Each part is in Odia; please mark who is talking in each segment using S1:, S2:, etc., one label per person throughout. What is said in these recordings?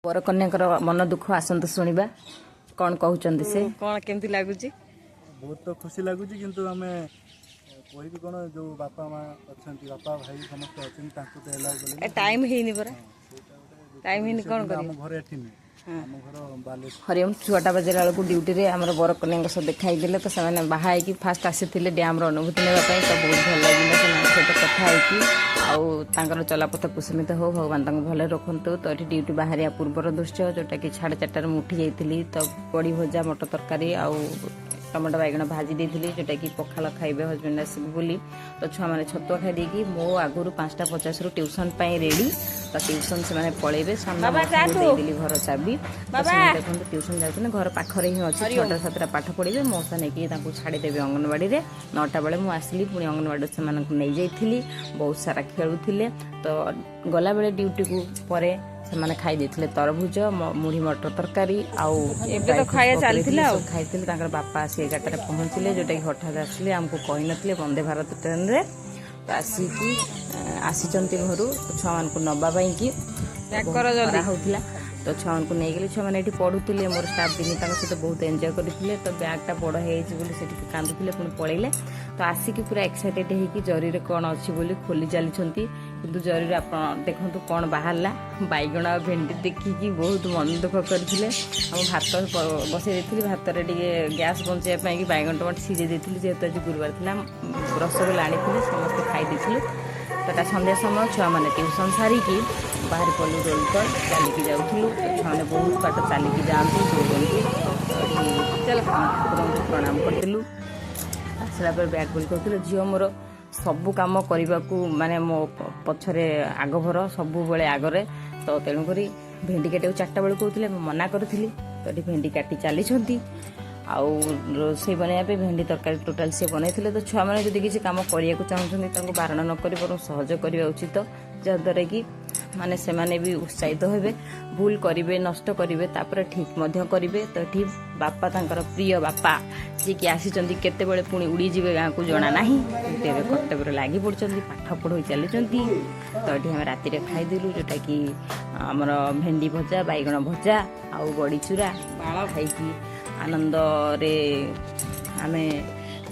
S1: ବରକନ୍ୟାଙ୍କର ମନ ଦୁଃଖ ଆସନ୍ତୁ ଶୁଣିବା, କ'ଣ କହୁଛନ୍ତି ସେ।
S2: କ'ଣ କେମିତି ଲାଗୁଛି?
S3: ବହୁତ ତ ଖୁସି ଲାଗୁଛି, କିନ୍ତୁ ଆମେ କହିବି କ'ଣ? ଯୋଉ ବାପା ମା ଅଛନ୍ତି, ବାପା ଭାଇ ସମସ୍ତେ ଅଛନ୍ତି, ତାଙ୍କୁ ତ ଏଲାଉ କଲେନି।
S2: ଟାଇମ୍ ହେଇନି ପରା।
S3: ସେଇଟା ଗୋଟେ ଦୁଃଖ
S2: ଟାଇମ୍ ହେଇନି।
S3: ବିଷୟ,
S2: କ'ଣ
S3: କିନ୍ତୁ
S2: କରିବେ?
S3: ଆମ ଘର ଏଠି ନୁହେଁ, ଆମ ଘର ବାଲେଶ୍ୱର।
S1: ହରିଓମ। 6ଟା ବାଜିଲା ବେଳକୁ ଡ୍ୟୁଟିରେ ଆମର ବରକନ୍ୟାଙ୍କ ସହ ଦେଖା ହେଇଥିଲେ। ତ ସେମାନେ ବାହା ହେଇକି ଫାଷ୍ଟ ଆସିଥିଲେ ଡ୍ୟାମ୍ର ଅନୁଭୂତି ନେବା ପାଇଁ। ତ ବହୁତ ଭଲ ଲାଗିଲା ସେମାନଙ୍କ ସହିତ କଥା ହେଇକି। ଆଉ ତାଙ୍କର ଚଲାପଥ କୁସୁମିତ ହଉ, ଭଗବାନ ତାଙ୍କୁ ଭଲରେ ରଖନ୍ତୁ। ତ ଏଠି ଡ୍ୟୁଟି ବାହାରିବା ପୂର୍ବର ଦୃଶ୍ୟ, ଯେଉଁଟାକି 4:30ରେ ମୁଁ ଉଠି ଯାଇଥିଲି। ତ ବଡ଼ି ଭଜା, ମଟର ତରକାରୀ ଆଉ ଟମାଟୋ ବାଇଗଣ ଭାଜି ଦେଇଥିଲି, ଯେଉଁଟାକି ପଖାଳ ଖାଇବେ ହଜବେଣ୍ଡ ଆସିବେ ବୋଲି। ତ ଛୁଆମାନେ ଛତୁଆ ଖାଇ ଦେଇକି ମୋ ଆଗରୁ 5ଟା 50ରୁ ଟ୍ୟୁସନ୍ ପାଇଁ ରେଡ଼ି। ତ ଟ୍ୟୁସନ୍ ସେମାନେ ପଳେଇବେ। ସାମ୍ନା
S2: ବାବା, ଯା ତୁ।
S1: ଦେଇଦେଲି ଘର ଚାବି। ତ
S2: ବାବା।
S1: ସେମାନେ ଦେଖନ୍ତୁ ଟ୍ୟୁସନ୍ ଯାଉଛନ୍ତି, ଘର ପାଖରେ ହିଁ ଅଛି।
S2: ହରିଓମ।
S1: 6ଟା 7ଟା ପାଠ ପଢ଼ିବେ, ମଉସା ନେଇକି ତାଙ୍କୁ ଛାଡ଼ିଦେବେ ଅଙ୍ଗନବାଡ଼ିରେ। 9ଟା ବେଳେ ମୁଁ ଆସିଲି, ପୁଣି ଅଙ୍ଗନବାଡ଼ିରୁ ସେମାନଙ୍କୁ ନେଇଯାଇଥିଲି। ବହୁତ ସାରା ଖେଳୁଥିଲେ। ତ ଗଲାବେଳେ ଡ୍ୟୁଟିକୁ ପରେ ସେମାନେ ଖାଇ ଦେଇଥିଲେ ତରଭୁଜ, ମୁଢ଼ି ମଟର ତରକାରୀ ଆଉ
S2: ଏବେ ତ
S1: dry fruits
S2: ଖାଇବା
S1: ପକେଇଥିଲି,
S2: ଚାଲିଥିଲା ଆଉ।
S1: ସବୁ ଖାଇଥିଲେ। ତାଙ୍କର ବାପା ଆସି 11ଟାରେ ପହଞ୍ଚିଲେ, ଯୋଉଟାକି ହଠାତ୍ ଆସିଲେ, ଆମକୁ କହିନଥିଲେ, ବନ୍ଦେ ଭାରତ ଟ୍ରେନରେ ତ ଆସିକି ଆସିଛନ୍ତି ଘରୁ ଛୁଆମାନଙ୍କୁ ନେବା ପାଇଁକି।
S2: ପ୍ୟାକ୍
S1: ବହୁତ
S2: କର ଜଲ୍ଦି।
S1: ଖରା ହଉଥିଲା, ତ ଛୁଆମାନଙ୍କୁ ନେଇଗଲେ। ଛୁଆମାନେ ଏଠି ପଢୁଥିଲେ। ମୋର ଷ୍ଟାଫ୍ ବିନିତାଙ୍କ ସହିତ ବହୁତ ଏନ୍ଜୟ କରିଥିଲେ। ତ ବ୍ୟାଗ୍ଟା ବଡ଼ ହେଇଯାଇଛି ବୋଲି ସେଠି କାନ୍ଦୁଥିଲେ, ପୁଣି ପଳେଇଲେ। ତ ଆସିକି ପୁରା ଏକ୍ସାଇଟେଡ୍ ହେଇକି ଜରିରେ କ'ଣ ଅଛି ବୋଲି ଖୋଲି ଚାଲିଛନ୍ତି। କିନ୍ତୁ ଜରିରେ ଆପଣ ଦେଖନ୍ତୁ କ'ଣ ବାହାରିଲା। ବାଇଗଣ ଆଉ ଭେଣ୍ଡି ଦେଖିକି ବହୁତ ମନ ଦୁଃଖ କରିଥିଲେ। ଆଉ ମୁଁ ଭାତ ବସେଇ ଦେଇଥିଲି। ଭାତରେ ଟିକେ ଗ୍ୟାସ୍ ବଞ୍ଚେଇବା ପାଇଁକି ବାଇଗଣ ଟମାଟୋ ସିଝେଇ ଦେଇଥିଲି। ଯେହେତୁ ଆଜି ଗୁରୁବାର ଥିଲା, ରସଗୋଲା ଆଣିଥିଲି, ସମସ୍ତେ ଖାଇ ଦେଇଥିଲୁ। ତ ଏଟା ସନ୍ଧ୍ୟା ସମୟ, ଛୁଆମାନେ ଟ୍ୟୁସନ୍ ସାରିକି ବାହାରି ପଡ଼ିଲୁ ରୋଲ୍ କଲ୍। ଚାଲିକି ଯାଉଥିଲୁ। ତ ଛୁଆମାନେ ବହୁତ ବାଟ ଚାଲିକି ଯାଆନ୍ତି, ଦୌଡ଼ନ୍ତି। ତ ଏଠି
S2: ଚାଲ।
S1: ଠାକୁରଙ୍କୁ ପ୍ରଣାମ କରିଥିଲୁ। ଆସିଲା ପରେ ବ୍ୟାଗ୍ ବୋଲ କରୁଥିଲେ। ଝିଅ ମୋର ସବୁ କାମ କରିବାକୁ ମାନେ ମୋ ପଛରେ ଆଗଭର, ସବୁବେଳେ ଆଗରେ। ତ ତେଣୁକରି ଭେଣ୍ଡି କାଟିବାକୁ 4ଟା ବେଳକୁ କହୁଥିଲେ, ମୁଁ ମନା କରିଥିଲି। ତ ଏଠି ଭେଣ୍ଡି କାଟି ଚାଲିଛନ୍ତି। ଆଉ ରୋଷେଇ ବନେଇବା ପାଇଁ ଭେଣ୍ଡି ତରକାରୀ ଟୋଟାଲ ସିଏ ବନେଇଥିଲେ। ତ ଛୁଆମାନେ ଯଦି କିଛି କାମ କରିବାକୁ ଚାହୁଁଛନ୍ତି, ତାଙ୍କୁ ବାରଣ ନ କରି ବରଂ ସହଯୋଗ କରିବା ଉଚିତ, ଯାହାଦ୍ୱାରା କି ମାନେ ସେମାନେ ବି ଉତ୍ସାହିତ ହେବେ। ଭୁଲ କରିବେ, ନଷ୍ଟ କରିବେ, ତାପରେ ଠିକ୍ ମଧ୍ୟ କରିବେ। ତ ଏଠି ବାପା, ତାଙ୍କର ପ୍ରିୟ ବାପା, ଯିଏକି ଆସିଛନ୍ତି, କେତେବେଳେ ପୁଣି ଉଡ଼ିଯିବେ ଗାଁକୁ ଜଣା ନାହିଁ, କିନ୍ତୁ ଏବେ କର୍ତ୍ତବ୍ୟରେ ଲାଗି ପଡ଼ୁଛନ୍ତି, ପାଠ ପଢ଼ୋଇ ଚାଲିଛନ୍ତି। ତ ଏଠି ଆମେ ରାତିରେ ଖାଇଦେଲୁ, ଯେଉଁଟାକି ଆମର ଭେଣ୍ଡି ଭଜା, ବାଇଗଣ ଭଜା ଆଉ ବଡ଼ିଚୁରା।
S2: ବାଳ।
S1: ଖାଇକି ଆନନ୍ଦରେ ଆମେ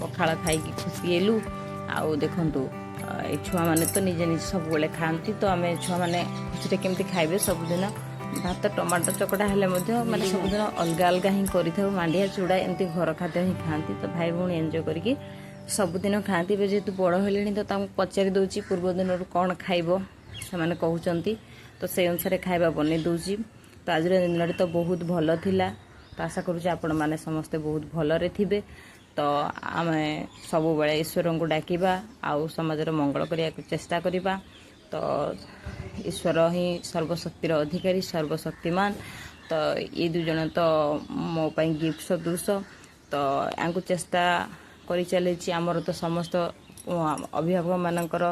S1: ପଖାଳ ଖାଇକି ଖୁସି ହେଲୁ। ଆଉ ଦେଖନ୍ତୁ, ଏ ଛୁଆମାନେ ତ ନିଜେ ନିଜେ ସବୁବେଳେ ଖାଆନ୍ତି। ତ ଆମେ ଛୁଆମାନେ ଖୁସିରେ କେମିତି ଖାଇବେ? ସବୁଦିନ ଭାତ ଟମାଟୋ ଚକଟା ହେଲେ ମଧ୍ୟ ମାନେ ସବୁଦିନ ଅଲଗା ଅଲଗା ହିଁ କରିଥାଉ। ମାଣ୍ଡିଆ ଚୁଡ଼ା ଏମିତି ଘର ଖାଦ୍ୟ ହିଁ ଖାଆନ୍ତି। ତ ଭାଇ ଭଉଣୀ ଏନ୍ଜୟ କରିକି ସବୁଦିନ ଖାଆନ୍ତି। ଏବେ ଯେହେତୁ ବଡ଼ ହେଲେଣି, ତ ତାଙ୍କୁ ପଚାରି ଦେଉଛି ପୂର୍ବ ଦିନରୁ କ'ଣ ଖାଇବ। ସେମାନେ କହୁଛନ୍ତି, ତ ସେଇ ଅନୁସାରେ ଖାଇବା ବନେଇ ଦେଉଛି। ତ ଆଜିର ଦିନଟି ତ ବହୁତ ଭଲ ଥିଲା। ତ ଆଶା କରୁଛି ଆପଣମାନେ ସମସ୍ତେ ବହୁତ ଭଲରେ ଥିବେ। ତ ଆମେ ସବୁବେଳେ ଈଶ୍ୱରଙ୍କୁ ଡାକିବା ଆଉ ସମାଜର ମଙ୍ଗଳ କରିବାକୁ ଚେଷ୍ଟା କରିବା। ତ ଈଶ୍ୱର ହିଁ ସର୍ବଶକ୍ତିର ଅଧିକାରୀ, ସର୍ବଶକ୍ତିମାନ। ତ ଏ ଦୁଇ ଜଣ ତ ମୋ ପାଇଁ ଗିଫ୍ଟ ସଦୃଶ। ତ ୟାଙ୍କୁ ଚେଷ୍ଟା କରିଚାଲିଛି। ଆମର ତ ସମସ୍ତ ଅଭିଭାବକମାନଙ୍କର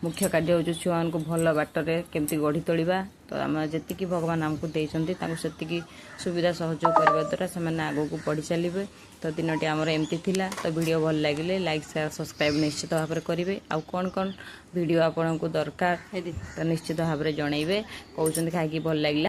S1: ମୁଖ୍ୟ କାର୍ଯ୍ୟ ହେଉଛି ଛୁଆମାନଙ୍କୁ ଭଲ ବାଟରେ କେମିତି ଗଢ଼ି ତୋଳିବା। ତ ଆମେ ଯେତିକି ଭଗବାନ ଆମକୁ ଦେଇଛନ୍ତି, ତାଙ୍କୁ ସେତିକି ସୁବିଧା ସହଯୋଗ କରିବା ଦ୍ୱାରା ସେମାନେ ଆଗକୁ ବଢ଼ି ଚାଲିବେ। ତ ଦିନଟି ଆମର ଏମିତି ଥିଲା। ତ ଭିଡ଼ିଓ ଭଲ ଲାଗିଲେ ଲାଇକ୍, ସେୟାର, ସବସ୍କ୍ରାଇବ୍ ନିଶ୍ଚିତ ଭାବରେ କରିବେ। ଆଉ କ'ଣ କ'ଣ ଭିଡ଼ିଓ ଆପଣଙ୍କୁ ଦରକାର, ତ ନିଶ୍ଚିତ ଭାବରେ ଜଣେଇବେ। କହୁଛନ୍ତି ଖାଇକି ଭଲ ଲାଗିଲା।